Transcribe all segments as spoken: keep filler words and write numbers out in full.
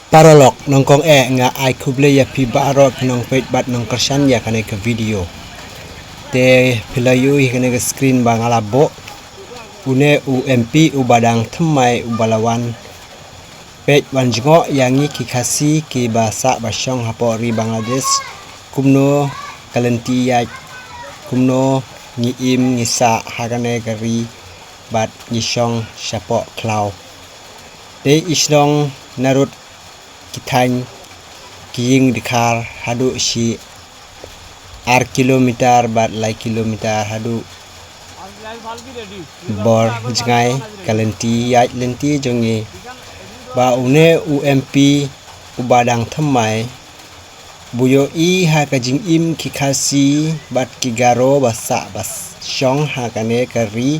Paralok, nongkong eh, nga ai khublei ïa phi baroh ki nongpeit bad nongkyrshan ïa kane ka video. Te phi la ïohi kane ka screen ba nga la buh. Une u M P uba dang thymmai uba la wan peit wan jngoh ïa ngi ki Khasi kiba sah ba shong hapoh ri Bangladesh. Kumno ka lynti ïaid, kumno ngi im ngi sah ha kane ka ri bad ngi shong shapoh khlaw. Te i shnong narud ki thaiñ ki ïing dkhar haduh shi ar kilometer bad lai kilometer haduh bor jngai ka lynti ïaid lynti jong ngi. Ba une u M P uba dang thymmai, u ïohi ha ka jingim ki Khasi bad ki Garo ba sah ba shong ha kane ka ri.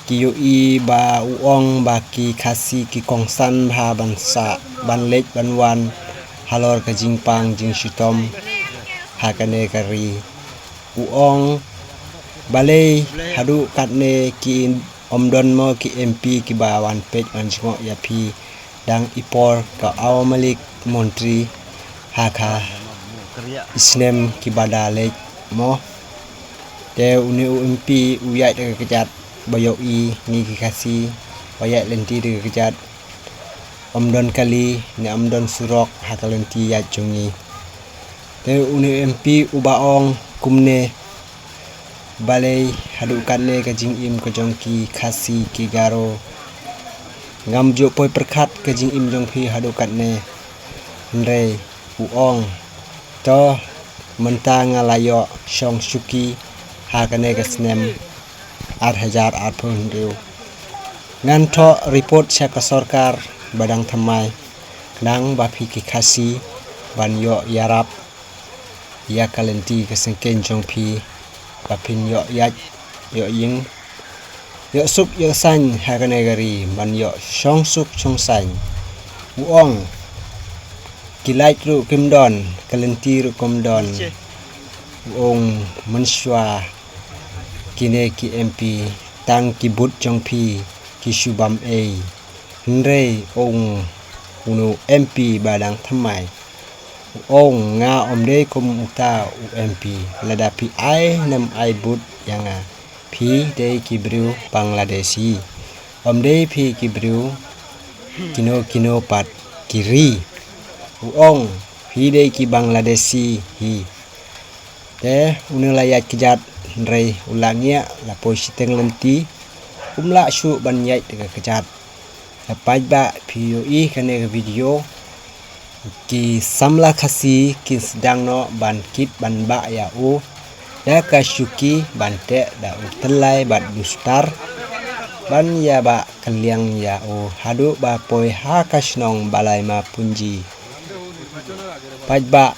Ki ïohi ba u ong ba ki Khasi ki kongsan bha ban sah ban leit ban wan halor ka jingpang jingshitom ha kane ka ri. U ong balei haduh katne ki ym don mo ki M P kiba wan peit wan jngoh ïa phi dang i por ka Awami League montri ha ka i snem kiba da leit mo. Te une u M P u ïaid da ka kjat ba ïohi ngi ki Khasi, ba ïaid lynti da ka kjat, ym don kali ne ym don surok ha ka lynti ïaid jong ngi. Te une u M P uba ong kumne, balei haduh katne ka jingim ka jong ki Khasi ki Garo. Ngam ju poi pyrkhat ka jingim jong phi haduh katne. Hynrei u ong, to mynta nga la ïoh shong shuki ha kane ka snem ar hajar arphew hynriew. Ngan thoh report sha ka sorkar ba dang thymmai khnang ba phi ki Khasi ban ïoh ïarap ïa ka lynti ka syngkien jong phi, ba phin ïoh ïaid ïoh ïing, ïoh suk ïoh saiñ ha kane ka ri, ban ïoh shong suk shong saiñ. U ong ki light ruh kim don, ka lynti ruh kim don. U ong mynshuwa kine ki M P, tang ki bud jong phi ki shu bam ei. Hynrei ong une u M P ba dang thymmai, u ong nga ym dei kum uta u M P. Lada phi ai ne ym ai bud ïa nga, phi dei ki briew Bangladeshi. Ym dei phi ki briew kino kino pat ki ri. U ong phi dei ki Bangladeshi hi. Te une la ïaid kjat, hynrei u la ngiah, la poi shiteng lynti, um lah shuh ban ïaid da ka kjat. Te paidbah, phi ïohi kane ka video, ki samla Khasi ki sdang noh ban kit ban bah ïa u da ka shuki, ban teh da u tyllai bad u star, ban ïa bah kylliang ïa u haduh ba poi ha ka shnong Balaima Punji. Paidbah,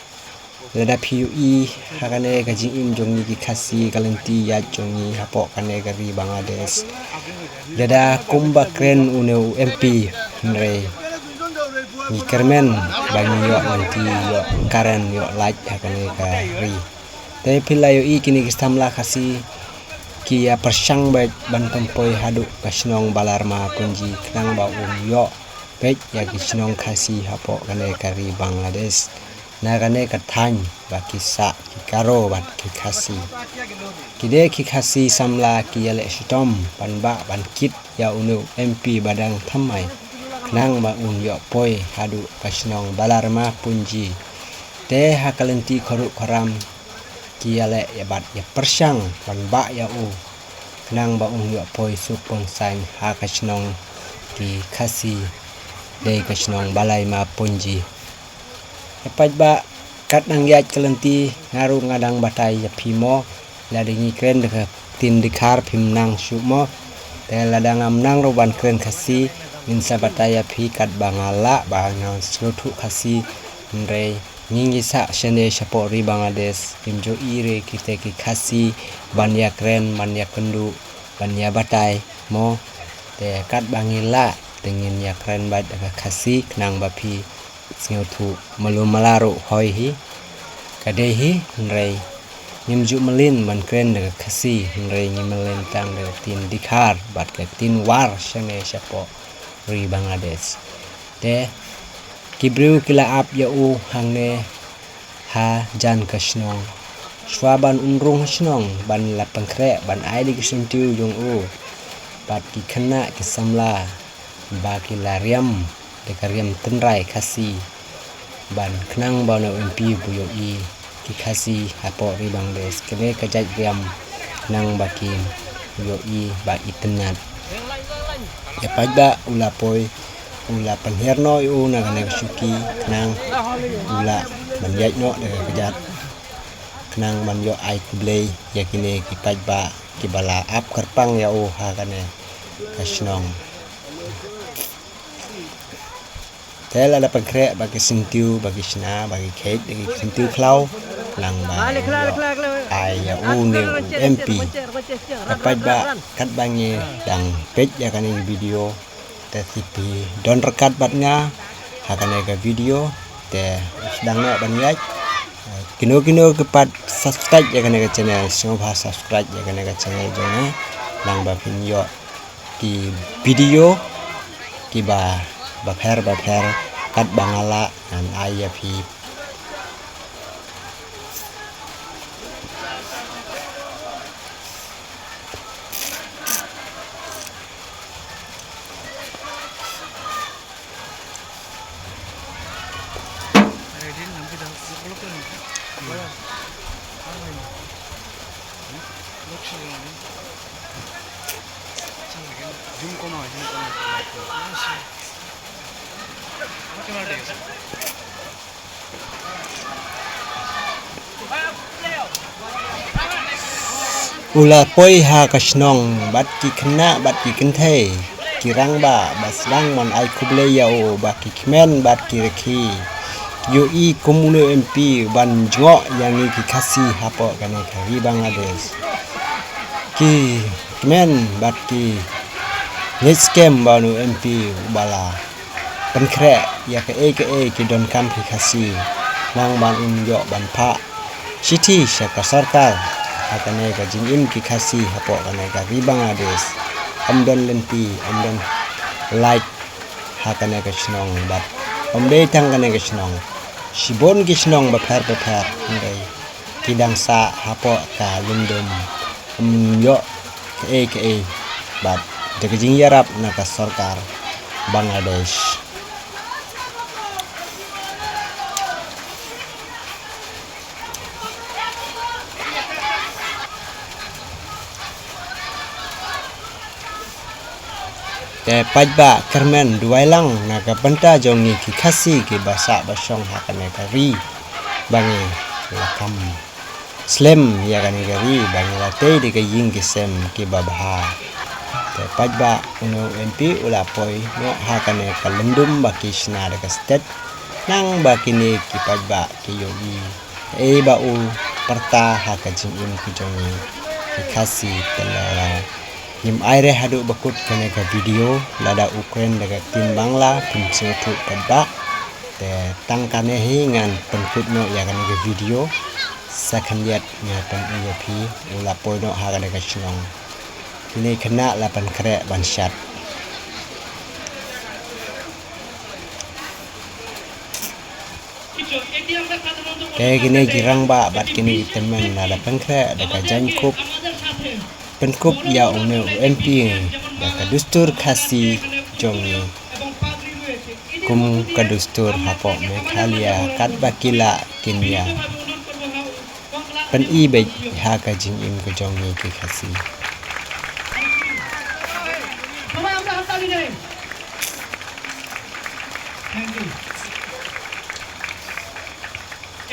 lada phi ïohi ha kane ka jingim jong ngi ki Khasi, ka lynti ïaid jong ngi hapoh kane ka ri Bangladesh, lada kumba kren une u M P, hynrei ngi kyrmen ba ngi ïoh lynti, ïoh current, ïoh light ha kane ka ri. Te phi la ïohi kine ki samla Khasi ki ïa pyrshang beit ban pynpoi haduh ka shnong Balaima Punji khnang ba un ïoh peit ïa ki shnong Khasi hapoh kane ka ri Bangladesh. Na kane ka thaiñ ba ki sah ki Garo bad ki Khasi. Ki dei ki Khasi samla ki ïaleh shitom ban bah ban kit ïa une u M P ba dang thymmai khnang ba un ïoh poi haduh ka shnong Balaima Punji. Te ha ka lynti khuruh khuram ki ïaleh ïa bad ïa pyrshang ban bah ïa u khnang ba un ïoh poi suk pon saiñ ha ka shnong ki Khasi, dei ka shnong Balaima Punji. Te paidbah, kat nang ïaid ka lynti, nga ruh nga dang batai ïa phi mo. Lada ngi kren da ka ktien dkhar phim nang shuh mo. Te lada ngam nang ruh ban kren Khasi, ngin sa batai ïa phi katba nga lah, ba nga sngewthuh Khasi. Hynrei ngi ngi sah shane shapoh ri Bangladesh, ngim ju i re kita ki Khasi ban ïa kren, ban ïa kynduh, ban ïa batai mo. Te katba ngi lah, te ngin ïa kren bad ka Khasi khnang ba phi sngewthuh. Malu mala ruh hoi hi, ka dei hi, hynrei ngim ju mlien ban kren da ka Khasi, hynrei ngi mlien tang da ka ktien dkhar bad ka ktien war shane shapoh ri Bangladesh. Te Ki briew ki la ap ïa u hangne hajan ka shnong. Shuwa ban un rung ha shnong, ban la pynkhreh, ban ai da ki syntiew jong u bad ki khynnah ki samla, ba ki la riam da ka riam tynrai Khasi, ban khnang ba u nongïalam u ïohi ki Khasi hapoh Ri Bangladesh. Kane ka jait riam khnang ba ki ïohi ba itynnad. Ïa paidbah u la poi, u la pynhiar noh ïa u na kane ka shuki, khnang u lah ban ïaid noh da ka kjat, khnang ban ïoh ai khublei ïa kine ki paidbah kiba la ap kyrpang ïa u ha kane ka shnong. Te la da pynkhreh bad ki syntiew, bad ki shna, bad ki kheit, bad ki syntiew khlaw, khnang ba ai ïa une u M P. Ïa paidbah, katba ngi dang peit ïa kane ka video, te lada phi don ryngkat bad nga ha kane ka video, te sdang noh ban ïaid. Kino kino ki pat subscribe ïa kane ka channel, sngewbha subscribe ïa kane ka channel jong nga, khnang ba phin ïoh ki video kiba bapher bapher, katba nga lah ngan ai ïa phi. U la poi ha ka shnong bad ki khynnah bad ki kynthei, ki rangbah ba sdang ban ai khublei ïa u, bad ki kmen bad ki rakhi. Ïohi kum une u M P ban jngoh ïa ngi ki Khasi hapoh kane ka ri Bangladesh. Ki kmen bad ki ngeit skhem ba une u M P uba la pynkhreh ïa kaei kaei ki donkam ki Khasi, khnang ban un ïoh ban phah shithi sha ka sorkar ha kane ka jingim ki Khasi hapoh kane ka ri Bangladesh. Ym don lynti, ym don light ha kane ka shnong bad ym dei tang kane ka shnong, shibun ki shnong bapher bapher, hynrei ki dang sah hapoh ka lyndum, ym ïoh kaei kaei bad da ka jingïarap na ka sorkar Bangladesh. Te paidbah, kyrmen duwai lang na ka bynta jong ngi ki Khasi kiba sah ba shong ha kane ka ri, ba ngi la kham slem ïa kane ka ri, ba ngi la tei da ka ïing ki sem kiba bha. Te paidbah, une u M P u la poi noh ha kane ka lyndum ba ki shna da ka stet, khnang ba kine ki paidbah ki ïohi kaei ba u pyrta ha ka jingim ka jong ngi ki Khasi. Te lada ngim ai re haduh ba kut kane ka video, lada u kren da ka ktien Bangla, phin sngewthuh paidbah. Te tang kane hi ngan pynkut noh ïa kane ka video. Sa khyndiat nga pyni ïa phi, u la poi noh ha kane ka shnong. Kine khynnah la pynkhreh ban shad. Te kine ki rangbah bad kine ki tymmen la da pynkhreh da ka jaiñkup, pynkup ïa une u M P da ka dustur Khasi jong ngi, kum ka dustur hapoh Meghalaya, katba ki lah kin ïa pyni beit ha ka jingim ka jong ngi ki Khasi. সবাই আমরা হাততালি দেই। Thank you।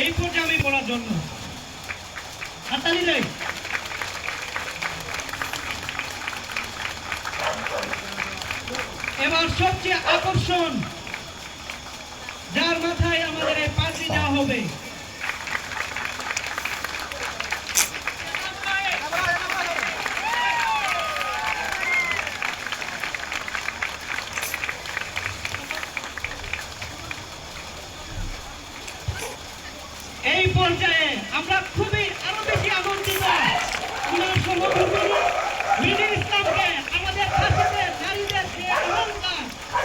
এই পর্যায়ে আমি বলার জন্য হাততালি দেই। এবার সবচেয়ে আকর্ষণ, যার মাথায় আমাদের এই পাগড়ি দেওয়া হবে। এই পর্যায়ে আমরা খুবই আরো বেশি আনন্দিত ওনার সহধর্মিণী মিনি ইসলামকে, আমাদের খাসিদের নারীদের যে অহংকার,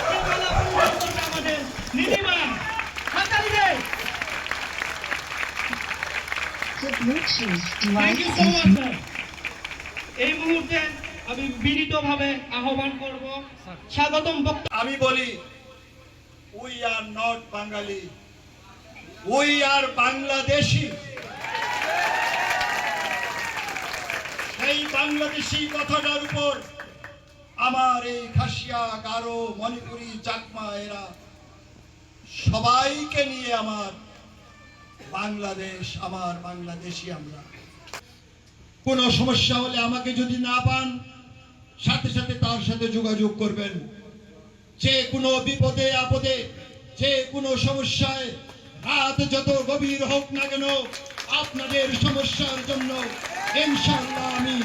যে মালা পরিধান করবে আমাদের নীলিমা। Bluetooth device. Thank you so much, sir. এই মুহূর্তে আমি বিনীতভাবে আহ্বান করব স্বাগতম বক্তা। আমি বলি, we are not Bangali, we are Bangladeshi। সেই বাংলাদেশি কথাটার উপর আমার এই খাসিয়া, গারো, মণিপুরি, চাকমা, এরা সবাইকে নিয়ে আমার বাংলাদেশ, আমার বাংলাদেশি আমরা। কোনো সমস্যা হলে আমাকে যদি না পান, সাথে সাথে তার সাথে যোগাযোগ করবেন। যে কোনো বিপদে আপদে, যে কোনো সমস্যায়, রাত যত গভীর হোক না কেন, আপনাদের সমস্যার জন্য ইনশাআল্লাহ আমি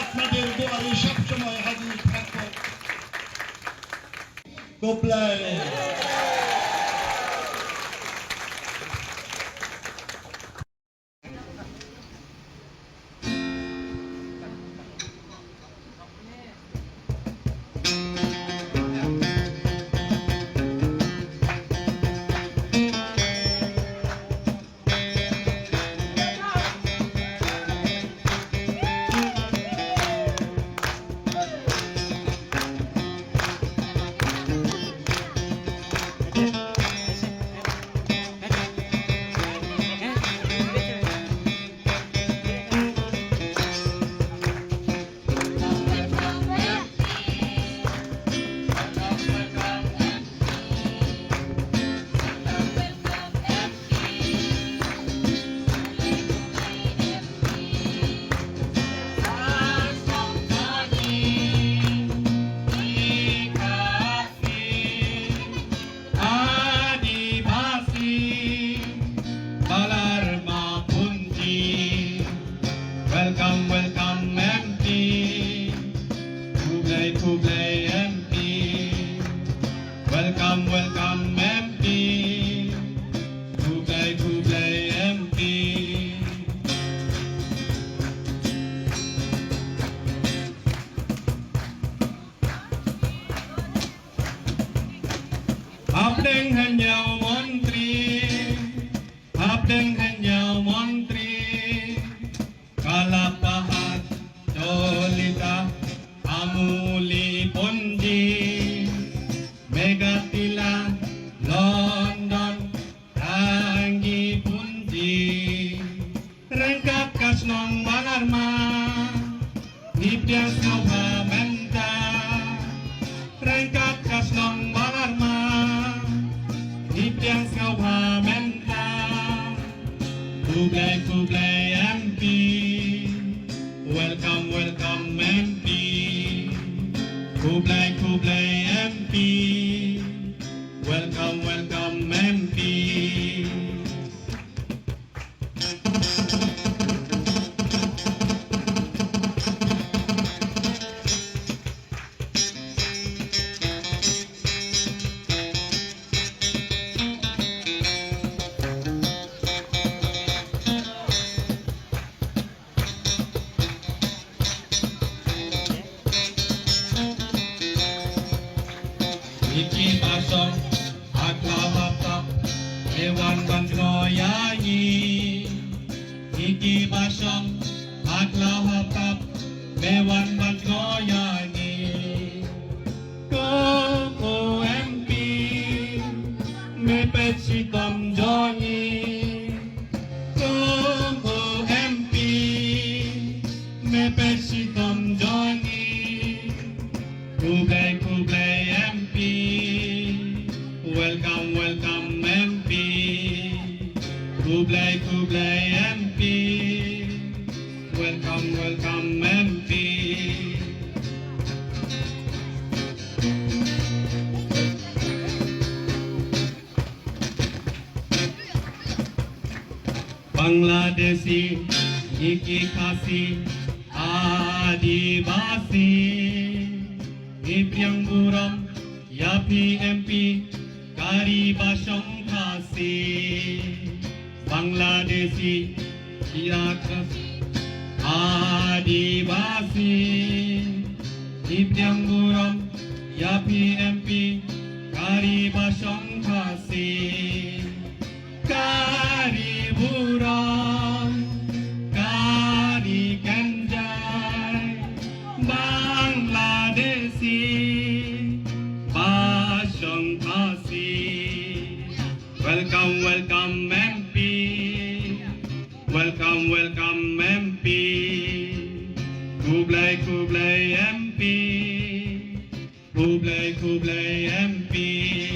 আপনাদের দুয়ারে সবসময় হাজির থাকব। Go play. Adivasi, Balarma Punji. Welcome, welcome, M P. Khublei, khublei, M P. Welcome, welcome, M P. Khublei, khublei, M P. Hapdeng hynñiew montri, hapdeng hynñiew montri, Kalapahar, Dolita, Amuli, Punji, Megatila, London, Rangi, Punji. Ryngkat ka shnong Balarma, ngi pdiang sngewbha mynta. Ryngkat ka shnong Balarma, ngi pdiang sngewbha mynta. Khublei, khublei, M P. Welcome, welcome, M P. Khublei, khublei, M P. Welcome, welcome, M P. Ngi ki ba shong ha khlaw ha pap, me wan ban jngoh ïa ngi. Ngi ki ba shong ha khlaw ha pap, me wan ban jngoh ïa ngi. Ko ko M P, me peit shitom jong ngi. Ko ko M P, me peit shitom jong ngi. Khublei, khublei M P. Welcome, welcome M P. Khublei, khublei M P. Welcome, welcome M P. Bangladeshi, ngi ki Khasi, Adivasi, ngi pdiang burom ïa phi M P, ka ri ba shong Khasi. Bangladeshi, Iraq, Adivasi, ngi pdiang burom ïa phi M P, ka ri ba shong Khasi. Ka ri burom, Welcome, welcome M P. Welcome, welcome M P. Khublei, khublei M P. Khublei, khublei M P.